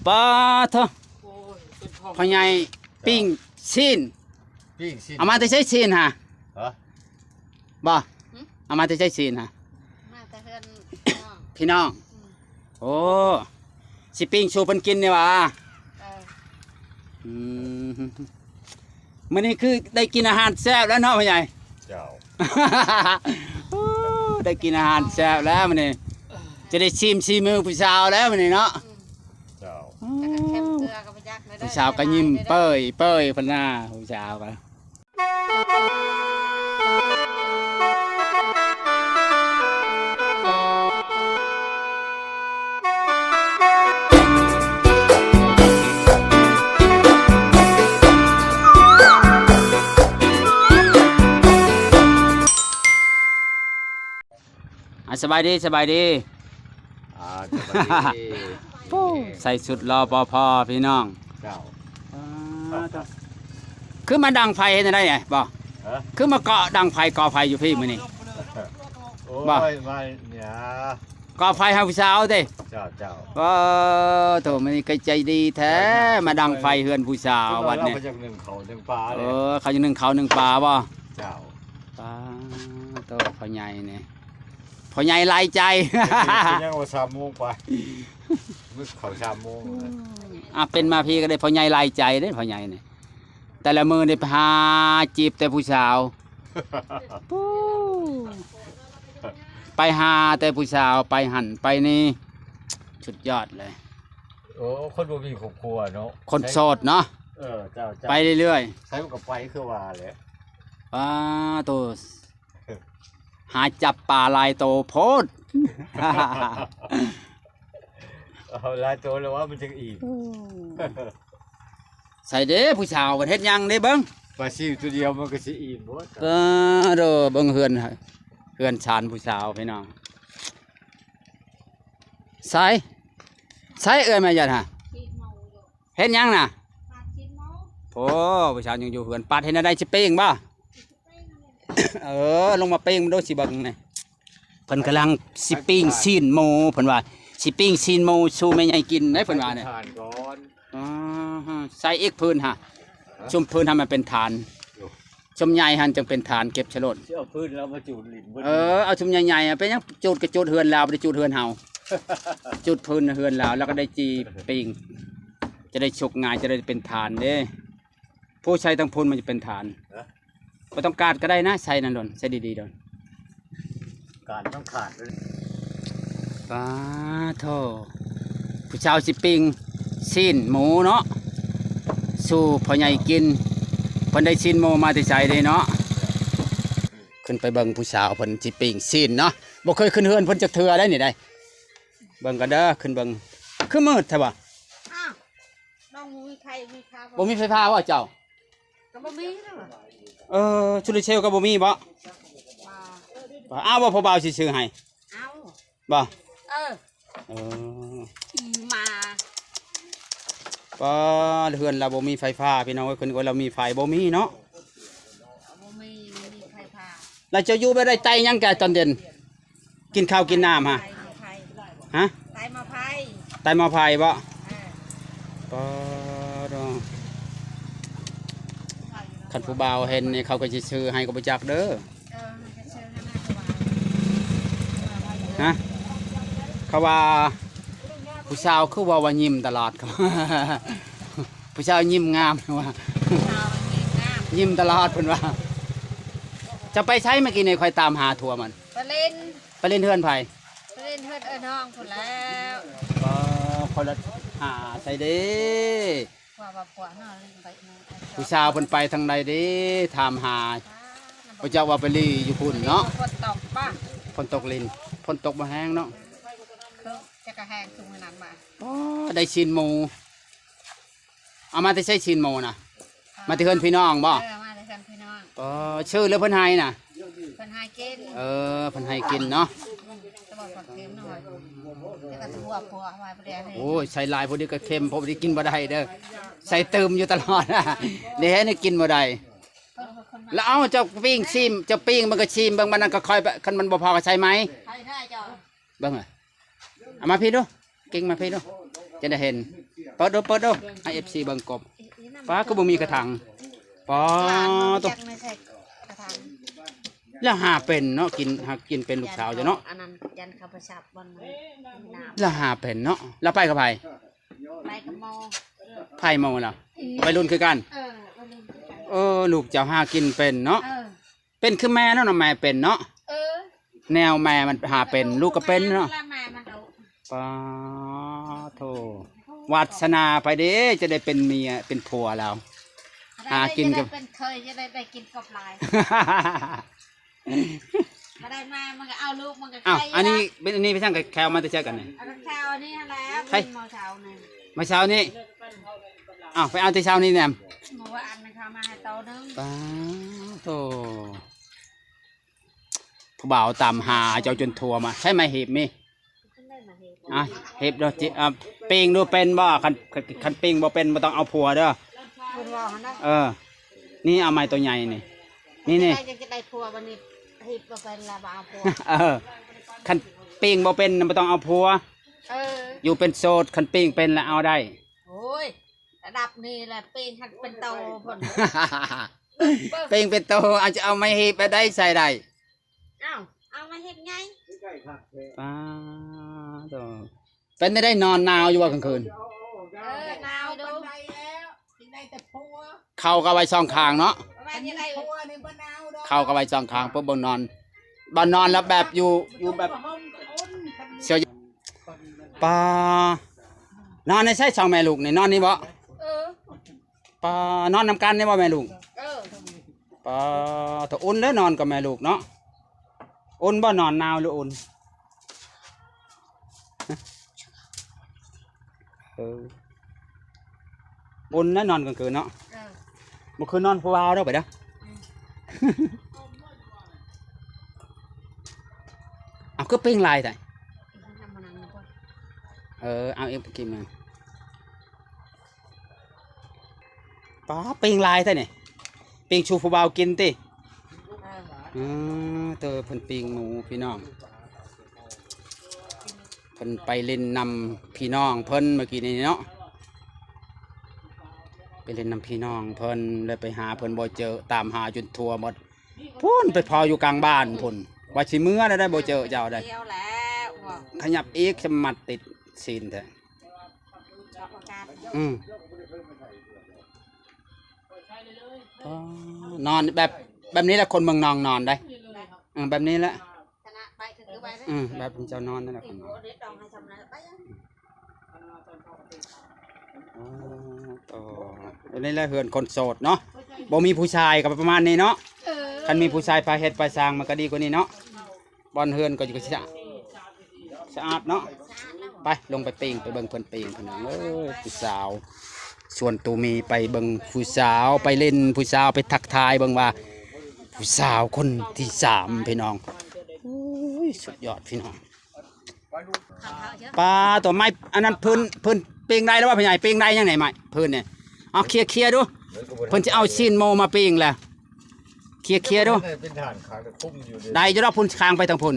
ປາໂທ ໂອ້ຍ ເປັນທ້ອງ ພໍ່ໃຫຍ່ປີ້ງຊີ້ນ ປີ້ງຊີ້ນ ເອົາມາແຕ່ໃສຊີ້ນຫະ? ຮະ? ບໍ່ ຫຶ? ເອົາມາແຕ່ໃສຊີ້ນຫະ? ມາແຕ່ເຮືອນພີ່ນ້ອງ ພີ່ນ້ອງ ອືມ ໂອ້ ຊິປີ້ງສູ່ເພິ່ນກິນນີ້ຫວາ? ເອີ ອືມ ມື້ນີ້ຄືໄດ້ກິນອາຫານແຊບແລ້ວເນາະພໍ່ໃຫຍ່? ເຈົ້າ ໂອ້ ໄດ້ກິນອາຫານແຊບແລ້ວມື້ນີ້ ຈະໄດ້ຊີມສີມືຜູ້ສາວແລ້ວມື້ນີ້ເນາະ? ເຈົ້າ ອືມ ແລ້ວກໍເຄັມເກືອກໍບໍ່ຈັກແລ້ວເດີ ຜູ້ສາວກໍຍິ້ມເປີຍໆ ເພິ່ນນະ ຜູ້ສາວກໍ ອ່າ ສະບາຍດີ ສະບາຍດີ ອ່າ ສະບາຍດີ ໂອ້ ໃສ່ຊຸດລໍພໍໆ ພີ່ນ້ອງ ເຈົ້າ ອ່າ ຄືມາດັງໄຟເຮັດແນວໃດນີ້ບໍ່? ຮະ? ຄືມາເກາະດັງໄຟ ກໍ່ໄຟຢູ່ພີ້ມື້ນີ້? ໂອ້ຍ ບໍ່ ມາເນຍ ກໍ່ໄຟໃຫ້ຜູ້ສາວຕິ? ເຈົ້າ ເຈົ້າ ໂອ້ ໂທ້ ມື້ນີ້ກໍໃຈດີແທ້ ເຈົ້າ ມາດັງໄຟເຮືອນຜູ້ສາວ ເພິ່ນວ່າ ບັດນີ້ ລາວກໍຢາກໜຶ້ງເຂົ້າໜຶ້ງປາເດ້ ເອີ ເຂົາຢາກໜຶ້ງເຂົ້າໜຶ້ງປາບໍ່? ເຈົ້າ ປາໂທ ພໍ່ໃຫຍ່ນີ້ ພໍ່ໃຫຍ່ຫຼາຍໃຈ ເປັນຫຍັງວ່າສາມໂມງໄປ ມື້ເຂົ້າສາມໂມງ ອ່າ ເປັນມາພີ້ກໍໄດ້ພໍ່ໃຫຍ່ຫຼາຍໃຈເດ້ ພໍ່ໃຫຍ່ນີ້ ແຕ່ລະມື້ນີ້ໄປຫາຈີບແຕ່ຜູ້ສາວ ປູ້ ໄປຫາແຕ່ຜູ້ສາວ ໄປຫັ້ນໄປນີ້ ສຸດຍອດເລີຍ ໂອ້ ຄົນບໍ່ມີຄອບຄົວເນາະ ຄົນໂສດເນາະ ເອີ ເຈົ້າ ເຈົ້າ ໄປເລື້ອຍໆ ໃສມັນກໍໄປຄືວ່າແຫຼະ ປາໂທ ຫາຈັບປາຫຼາຍໂຕໂພດ ເອົາຫຼາຍໂຕແລ້ວວ່າມັນຈຶ່ງອີ່ມ ໃສເດ້ ຜູ້ສາວເພິ່ນເຮັດຫຍັງເດ້ ເບິ່ງ ປາຊິວຕົວດຽວມັນກໍຊິອີ່ມບໍ່ ເອີ ໂດ ເບິ່ງເຮືອນ ເຮືອນຊານຜູ້ສາວພີ່ນ້ອງ ໃສ ໃສເອື້ອຍແມ່ຍາດຫາ ເຮັດຫຍັງນະ? ໂອ້ ຜູ້ສາວຍັງຢູ່ເຮືອນ ປາດເຮັດແນວໃດ ຊິປີ້ງບໍ່? ເອີ ລົງມາປີ້ງເບິ່ງດູ ຊິເບິ່ງນີ້ ເພິ່ນກຳລັງຊິປີ້ງຊີ້ນໝູ ເພິ່ນວ່າຊິປີ້ງຊີ້ນໝູສູ່ແມ່ໃຫຍ່ກິນເດ້ ເພິ່ນວ່ານີ້ ໃສ່ຖ່ານກ່ອນ ອໍ ໃສ່ອີກພື້ນຫະ ຊຸມພື້ນຫັ້ນມັນເປັນຖ່ານ ຊຸມໃຫຍ່ຫັ້ນຈຶ່ງເປັນຖ່ານເກັບຊະໂລດ ຊິເອົາພື້ນລາວມາຈູດຫຼິ້ນເບິດ ເອີ ເອົາຊຸມໃຫຍ່ໆ ເປັນຫຍັງ ຈູດກໍຈູດເຮືອນລາວ ບໍ່ໄດ້ຈູດເຮືອນເຮົາ ຈູດພື້ນເຮືອນລາວ ແລ້ວກໍໄດ້ຈີ່ປີ້ງ ຈະໄດ້ສຸກງ່າຍ ຈະໄດ້ເປັນຖ່ານເດ້ ຜູ້ໃສ່ທາງພຸ້ນມັນຈະເປັນຖ່ານ ບໍ່ຕ້ອງກາດກໍໄດ້ນະ ໃສ່ນັ້ນໂດນ ໃສ່ດີໆໂດນ ກາດຕ້ອງຂາດເລີຍ ປາໂທ ຜູ້ສາວຊິປີ້ງຊີ້ນໝູເນາະ ສູ່ພໍ່ໃຫຍ່ກິນ ເພິ່ນໄດ້ຊີ້ນໝູມາແຕ່ໃສເດ້ເນາະ ຂຶ້ນໄປເບິ່ງຜູ້ສາວເພິ່ນຊິປີ້ງຊີ້ນເນາະ ບໍ່ເຄີຍຂຶ້ນເຮືອນເພິ່ນຈັກເທື່ອໄດ໋ນີ້ໄດ໋ ເບິ່ງກັນເດີ ຂຶ້ນເບິ່ງ ຄືມືດແທ້ວະ ອ້າວ ນ້ອງບໍ່ມີໃຜມີພາບໍ່ ບໍ່ມີໄຟຟ້າບໍ່ເຈົ້າ? ກໍບໍ່ມີແລ້ວ ເອີ ໂຊລາເຊວກໍບໍ່ມີບໍ່? ບໍ່ ອ້າວ ບໍ່ ຜູ້ບ່າວຊິຊື້ໃຫ້ ເອົາ ບໍ່? ເອີ ເອີ ອີ່ມາ ປ້າ ເຮືອນລາວບໍ່ມີໄຟຟ້າ ພີ່ນ້ອງເອີຍ ເພິ່ນວ່າລາວມີໄຟ ບໍ່ມີເນາະ ບໍ່ມີ ບໍ່ມີໄຟຟ້າ ແລ້ວເຈົ້າຢູ່ແບບໃດ ໄຕ້ຫຍັງແກຕອນເຢັນ? ກິນເຂົ້າກິນນ້ຳຫະ? ໄຕ້ໝໍ້ໄຟ ຮະ? ໄຕ້ໝໍ້ໄຟ ໄຕ້ໝໍ້ໄຟບໍ່? ເອີ ປາດ ຄັນຜູ້ບ່າວເຫັນນີ້ ເຂົາກໍຊິຊື້ໃຫ້ກໍບໍ່ຈັກເດີ ເອີ ມັນກໍຊື້ໃຫ້ມາຄືວ່າ ຮະ? ເຂົາວ່າຜູ້ສາວຄືເວົ້າວ່າຍິ້ມຕະຫຼອດ ເຂົາ ຜູ້ສາວຍິ້ມງາມວ່າ ຜູ້ສາວຍິ້ມງາມ ຍິ້ມຕະຫຼອດເພິ່ນວ່າ ຈະໄປໃສ? ເມື່ອກີ້ນີ້ຂ້ອຍຕາມຫາທົ່ວມັນ ໄປຫຼິ້ນ ໄປຫຼິ້ນເຮືອນໃຜ? ໄປຫຼິ້ນເຮືອນເອື້ອຍນ້ອງພຸ້ນແລ້ວ ບໍ່ ຄົນລະຫາໃສເດ້ ຜູ້ສາວເພິ່ນໄປທາງໃດເດ້ ຖາມຫາ ບໍ່ຈັກວ່າໄປລີ້ຢູ່ພຸ້ນເນາະ ຝົນຕົກບໍ່ ຝົນຕົກລິນ ຝົນຕົກບໍ່ແຮງເນາະ ຈັກກະແຮງຊຸມຂະໜາດມາ ອໍ ໄດ້ຊີ້ນໝູ ເອົາມາແຕ່ໃສຊີ້ນໝູນະ? ມາແຕ່ເຮືອນພີ່ນ້ອງບໍ່? ເອີ ມາແຕ່ເຮືອນພີ່ນ້ອງ ອໍ ຊື້ແລ້ວເພິ່ນໃຫ້ນະ? ເພິ່ນໃຫ້ກິນ ເອີ ເພິ່ນໃຫ້ກິນເນາະ ແຕ່ວ່າເຄັມໜ້ອຍ ແຕ່ກໍຖືວ່າພໍໄວ້ບໍ່ໄດ້ ໂອ້ຍ ໃສ່ຫຼາຍພໍດີກໍເຄັມ ພໍດີກິນບໍ່ໄດ້ເດີ ໃສ່ຕື່ມຢູ່ຕະຫຼອດ ເດ້ ແນວກິນບໍ່ໄດ້ ແລ້ວເອົາເຈົ້າປີ້ງຊີມ ເຈົ້າປີ້ງມັນກໍຊີມເບິ່ງ ມັນນັ້ນກໍຄ່ອຍ ຄັນມັນບໍ່ພໍກໍໃສ່ໃໝ່ ໃຫ້ໄດ້ເຈົ້າ ເບິ່ງ ເອົາມາພີ້ດູ ກິ້ງມາພີ້ດູ ຈະໄດ້ເຫັນ ເປີດດູ ເປີດດູ ໃຫ້ເອັຟຊີເບິ່ງກົບ. ປ້າ ຄືບໍ່ມີກະຖັງ. ປ້າ ໂທ້ ແລ້ວຫາເປັນເນາະ ກິນ ຫາກິນເປັນລູກສາວເຈົ້າເນາະ. ອັນນັ້ນ ຢ້ານເຂົາໄປສັບບ່ອນນ້ຳ ແລ້ວຫາເປັນເນາະ. ແລ້ວໄປກັບໃຜ? ໄປກັບໝໍ່. ໃຜໝໍ່ລະ? ໄວລຸ້ນຄືກັນ. ເອີ ໄວລຸ້ນຄືກັນ. ເອີ ລູກເຈົ້າຫາກິນເປັນເນາະ. ເອີ ເປັນຄືແມ່ເນາະ ແມ່ເປັນເນາະ. ເອີ ແນວແມ່ມັນຫາເປັນ ລູກກໍເປັນເນາະ. ແມ່ມັນເອົາ ປ້າໂທ້ ວາດສະໜາໃຜເດ້ ຈະໄດ້ເປັນເມຍເປັນຜົວລາວ. ຫາກິນກັບ ເປັນເຄີຍ ຈະໄດ້ ໄດ້ກິນກົບຫຼາຍ. ບໍ່ໄດ້ມາ ມັນກໍເອົາລູກ ມັນກໍໄຂ່. ອັນນີ້ເປັນ ອັນນີ້ໄປທາງແຄວມາແຕ່ໃສກັນນີ້? ເອົາແຄວນີ້ຫັ້ນແຫຼະ ໃຜ? ມື້ເຊົ້ານີ້ ມື້ເຊົ້ານີ້. ອ້າວ ໄປເອົາແຕ່ເຊົ້ານີ້ແນມ. ມື້ວານນີ້ເຂົາມາໃຫ້ໂຕໜຶ່ງ. ປ້າໂທ້ ຜູ້ບ່າວຕາມຫາເຈົ້າຈົນທົ່ວມາ. ໃຊ້ໄມ້ເຫັບມີ? ອ່ະ ເຫັບເດີ. ເອີ ປີ້ງດູເປັນບໍ່? ຄັນ ຄັນ ຄັນປີ້ງບໍ່ເປັນ ບໍ່ຕ້ອງເອົາຜົວເດີ. ເພິ່ນວ່າຫັ້ນນະ. ເອີ ນີ້ເອົາໄມ້ໂຕໃຫຍ່ນີ້ ນີ້ ນີ້. ຈະໄດ້ ຈະໄດ້ຜົວບັດນີ້ ເຮັດບໍ່ເປັນລະ ບໍ່ເອົາຜົວ. ເອີ ຄັນປີ້ງບໍ່ເປັນນະ ບໍ່ຕ້ອງເອົາຜົວ. ເອີ ຢູ່ເປັນໂສດ ຄັນປີ້ງເປັນລະເອົາໄດ້. ໂອ້ຍ ລະດັບນີ້ລະ ປີ້ງຫັ້ນເປັນໂຕພຸ້ນ. ປີ້ງເປັນໂຕ ອາດຈະເອົາໄມ້ເຫັບໄດ້ ໃສ່ໄດ້. ອ້າວ ເອົາມາເຮັດໄງ? ປ້າໂທ້ ເປັນແນວໃດ ນອນໜາວຢູ່ບໍ່ກາງຄືນ? ເອີ ໜາວດູ. ເຂົ້າກໍໄວ້ສອງຂ້າງເນາະ. ເຂົ້າກໍໄວ້ສອງຂ້າງ ເພິ່ນບໍ່ນອນ ບໍ່ນອນແລ້ວແບບຢູ່ ຢູ່ແບບ ເສຍ ປ້າ ນອນໃນໃສ ສອງແມ່ລູກນີ້ ນອນນີ້ບໍ່? ເອີ ປ້າ ນອນນຳກັນນີ້ບໍ່ແມ່ລູກ? ເອີ ປ້າ ຖ້າອຸ່ນເດີ ນອນກັບແມ່ລູກເນາະ. ອຸ່ນບໍ່? ນອນໜາວຫຼືອຸ່ນ? ເອີ ອຸ່ນນະ ນອນກາງຄືນເນາະ. ເອີ ມື້ຄືນນອນຜູ້ບ່າວເດີ ໄປເດີ. ອືມ ເອົາ ຄືປີ້ງຫຼາຍແທ້? ເອີ ເອົາອີກກິນມາ. ປ້າ ປີ້ງຫຼາຍແທ້ນີ້ ປີ້ງສູ່ຜູ້ບ່າວກິນຕິ? ເອີ ເອີ ເຕີ ເພິ່ນປີ້ງໝູພີ່ນ້ອງ ເພິ່ນໄປຫຼິ້ນນຳພີ່ນ້ອງເພິ່ນເມື່ອກີ້ນີ້ເນາະ ໄປຫຼິ້ນນຳພີ່ນ້ອງເພິ່ນ ແລ້ວໄປຫາເພິ່ນບໍ່ເຈີ ຕາມຫາຈົນທົ່ວໝົດ ພຸ້ນ ໄປພໍຢູ່ກາງບ້ານພຸ້ນ ວ່າຊິເມືອແລ້ວໄດ້ ບໍ່ເຈີເຈົ້າໄດ້ ຂະຫຍັບອີກ ສະໝັດຕິດຊີ້ນແທ້. ອືມ ອໍ ນອນແບບ ແບບນີ້ແຫຼະ ຄົນເມືອງນອງນອນໄດ໋. ເອີ ແບບນີ້ແຫຼະ ອືມ ແບບເຈົ້ານອນນັ້ນແຫຼະ ຄົນນອນ. ອໍ ໂຕ ແບບນີ້ແຫຼະ ເຮືອນຄົນໂສດເນາະ ບໍ່ມີຜູ້ຊາຍກໍປະມານນີ້ເນາະ. ເອີ ຄັນມີຜູ້ຊາຍພາເຮັດພາສ້າງ ມັນກໍດີກວ່ານີ້ເນາະ. ບ່ອນເຮືອນກໍຢູ່ ກໍສະອາດ ສະອາດເນາະ. ໄປ ລົງໄປປີ້ງ ໄປເບິ່ງເພິ່ນປີ້ງ ພີ່ນ້ອງເອີຍ. ຜູ້ສາວ ຊວນຕູມີໄປເບິ່ງຜູ້ສາວ ໄປຫຼິ້ນຜູ້ສາວ ໄປທັກທາຍເບິ່ງວ່າ ຜູ້ສາວຄົນທີສາມ ພີ່ນ້ອງ. ໂອ້ຍ ສຸດຍອດ ພີ່ນ້ອງ. ປາໂຕ ໄມ້ອັນນັ້ນ ເພິ່ນ ເພິ່ນປີ້ງໄດ້ແລ້ວບໍ່ ພໍ່ໃຫຍ່? ປີ້ງໄດ້ຍັງໄດ໋ ໄມ້ ເພິ່ນນີ້? ເອົາ ເຄຍໆດູ ເພິ່ນຈະເອົາຊີ້ນໝູມາປີ້ງແລ້ວ. ເຄຍໆດູ ເປັນທາງຂ້າງຄຸມຢູ່ເດ້. ໄດ້ຢູ່ດອກ ພຸ້ນ ຂ້າງໄປທາງພຸ້ນ.